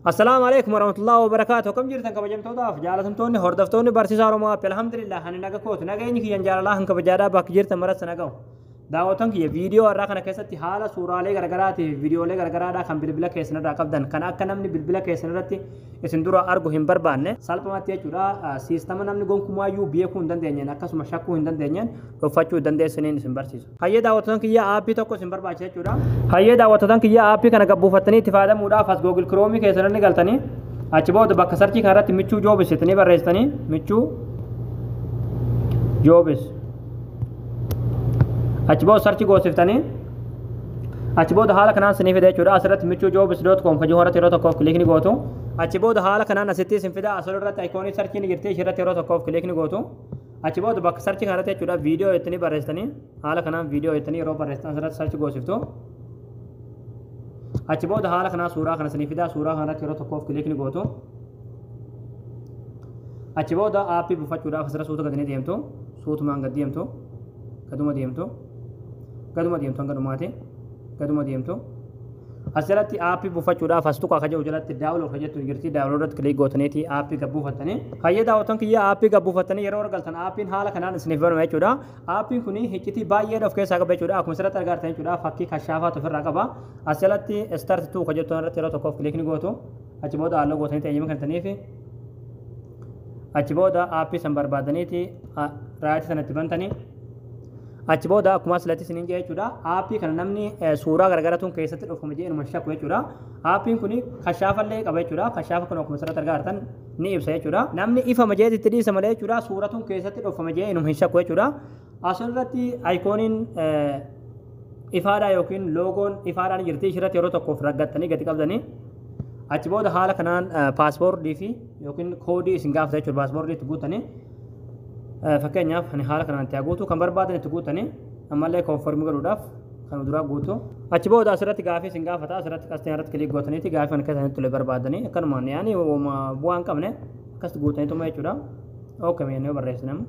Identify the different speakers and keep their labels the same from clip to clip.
Speaker 1: Assalaamu alaikum warahmatullahi wabarakaatuh. Akkam jirtan kabajamtootaaf jaalatamtoonni hordoftoonni Barsiisaa Oromoo App? Alhamdulillah, ani naga kootu, nageenyi kiyyan jaalalaa kan kabajaadhaa bakka jirtan maratti naga'u. Daawwattoon kiyya, viidiyoo har'aa kana keessatti haala suuraalee garaagaraatii fi viidiyoolee garagaraadhaa kan bilbila keessan irraa qabdan, kan akka namni bilbila keessan irratti isin dura argu hin barbaanne, salphumatti jechuudha, siistama namni gonkumaayyuu beekuu hin dandeenyeen akkasuma shakkuu hin dandeenyeen dhokfachuu dandeessaniin isin barsiisa. Hayyee daawwattoon kiyya, aappii tokko isin barbaachisa jechuudha. Hayyee daawwattoon kiyya, aappii kana gabbuufattanii itti fayyadamuudhaaf as Google Chrome keessan inni galtanii, achi booda bakka search kanarratti Michuu Jobs jettanii barreessitanii, Michuu Jobs, achi booda search goosiftanii, achi booda haala kanaan isinii fida jechuudha. Asirratti michuujobs.com kan jiru irratti yeroo tokkoof click ni gootu. Achi booda haala kanaan asitti isin fida. Asirratti icon search ni jirti, ishirratti yeroo tokkoof click ni gootu. Achi booda bakka search kanarratti jechuudha, viidiyoo jettanii barreessitanii, haala kanaan viidiyoo jettanii yeroo barreessitan asirratti search goosiftu. Achi booda haala kanaan suuraa kana isinii fida. Suuraa kanarratti yeroo tokkoof click ni gootu. Achi booda aappii buufachuudhaaf asirra suuta gadi ni deemtu. Suutumaan gad deemtu, gaduma deemtu, gaduma deemtu, hanga dhumaati gaduma deemtu. As jalatti aappii buufachuudhaaf as tuqaa kaja jalatti download ka jettu jirti. Download irratti click gootaniiti aappii gad buufattanii. Hayyee daawwattoon kiyya, aappii gad buufattanii yeroo galtan aappiin haala kanaan isiniif banama jechuudha. Aappiin kun iccitii baay'ee of keessaa qaba jechuudha. Akkuma asirratti argaa jirtan jechuudha, fakkii kashaafaatu ofirraa qaba. As jalatti start to ka jettu irratti yeroo tokkoof click ni gootu. Achi booda halluu gootanii eeyyama kennitaniif. Achi booda aappii san barbaadaniiti right sanatti bantanii. Achi booda akkuma asirratti isiniin jedhe jechuudha, aappii kana namni suuraa garaagaratuun keessatti dhokfame jedhee inuma shakku jechuudha. Aappiin kun kashaafallee qaba jechuudha. Kashaafa kun akkuma asirratti argaa jirtan ni ibsa jechuudha. Namni ifama jedhee itti dhiisa malee jechuudha, suuratuun keessatti dhokfame jedhee inuma hin shakku jechuudha. Asirratti iconiin ifaadhaa yookiin loogoon ifaadhaan jirti. Ishirratti yeroo tokkoof raggattanii gadi qabdanii, achi booda haala kanaan password fi yookiin koodii isin gaafata jechuudha. Password itti guutanii, fakkeenyaaf ani haala kanaan itti guutu, kan barbaadan itti guutanii, ammallee confirm godhuudhaaf kan duraa guutu. Achi booda asirratti gaafii isin gaafata. Asirratti qasteen irratti click gootaniiti gaafii kana keessatti tole barbaadanii, akkanumaan yaani bu'aa hin qabne akkas guutaniituma jechuudha. Okay, mee barreessinamu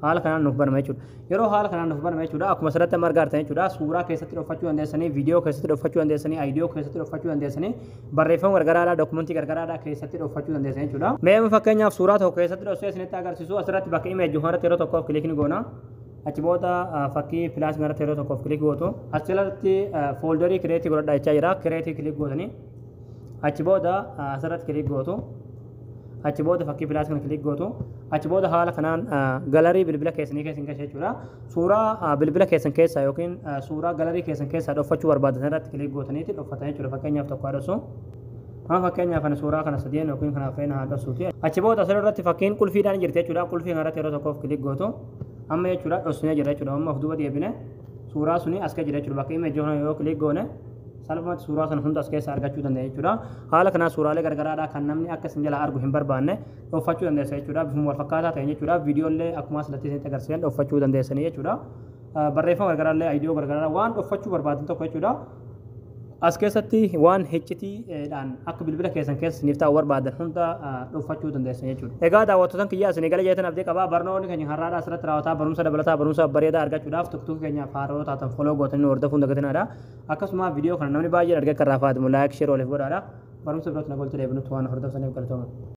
Speaker 1: haala kanaan nuuf banama jechuudha. Yeroo haala kanaan nuuf banama jechuudha, akkuma asirratti amma argaa jirtan jechuudha, suuraa keessatti dhokfachuu dandeessanii, viidiyoo keessatti dhokfachuu dandeessanii, audio keessatti dhokfachuu dandeessanii, barreeffama gargaraadhaa, dookumentii gargaraadhaa keessatti dhokfachuu dandeessanii jechuudha. Mee amma fakkeenyaaf suuraa tokko keessatti dhoksee isinitti agarsiisu. Asirratti bakka image irratti yeroo tokkoof click ni goona. Achi booda fakkii plus irratti yeroo tokkoof click gootu. As jalatti folder create godhadhaa jechaa jira. Create click gootanii, achi booda asirratti click gootu. Achi booda fakkii plus kana click gootu. Achi booda haala kanaan gallery bilbila keessanii keessa hin gashe jechuudha. Suuraa bilbila keessan keessaa yookiin suuraa gallery keessan keessaa dhokfachuu barbaadan irratti click gootaniiti dhokfatan jechuudha. Fakkeenyaaf tokko haa dhoksu. Amma fakkeenyaaf ani suuraa kana sadeen yookiin kana afreen haa dhoksuuti. Achi booda asirratti fakkiin qulfiidhaan jirti jechuudha. Qulfii kanarratti yeroo tokkoof click gootu. Amma jechuudha, dhoksinee jira jechuudha. Amma of duuba deebine, suuraa suni as keessa jira jechuudha. Bakka image kana yoo click goone, salphumatti suuraa sana hunda as keessa argachuu dandeenya jechuudha. Haala kanaan suuraalee garagaraadhaa kan namni akka isin jalaa argu hin barbaanne dhokfachuu dandeessa jechuudha. Bifuma wal fakkaataa ta'een jechuudha. Viidiyoolee akkuma asirratti isinitti agarsiisan dhokfachuu dandeessanii jechuudha. Barreeffama gargaraallee, audio garagaraa, waan dhokfachuu barbaadan tokko jechuudha. As keessatti waan hiccitiidhaan akka bilbila keessan keessa isiniif ta'u barbaadan hunda dhokfachuu dandeessan jechuudha. Egaa daawwattoota kiyyaa, isinii gala jeetan abdii qabaa. Barnoonni keenya har'aadhaa asirratti raawwataa. Barumsa dabalataa, barumsa bareedaa argachuudhaaf TikTok keenyaaf haaroo taatan follow gootanii hordofuun dagatinaadha. Akkasuma viidiyoo kana namni baay'een argee akka irraa fayyadamu like, share waliif godhaadha. Barumsa birootti na golti deebinutti waan hordoftaniif galatooma.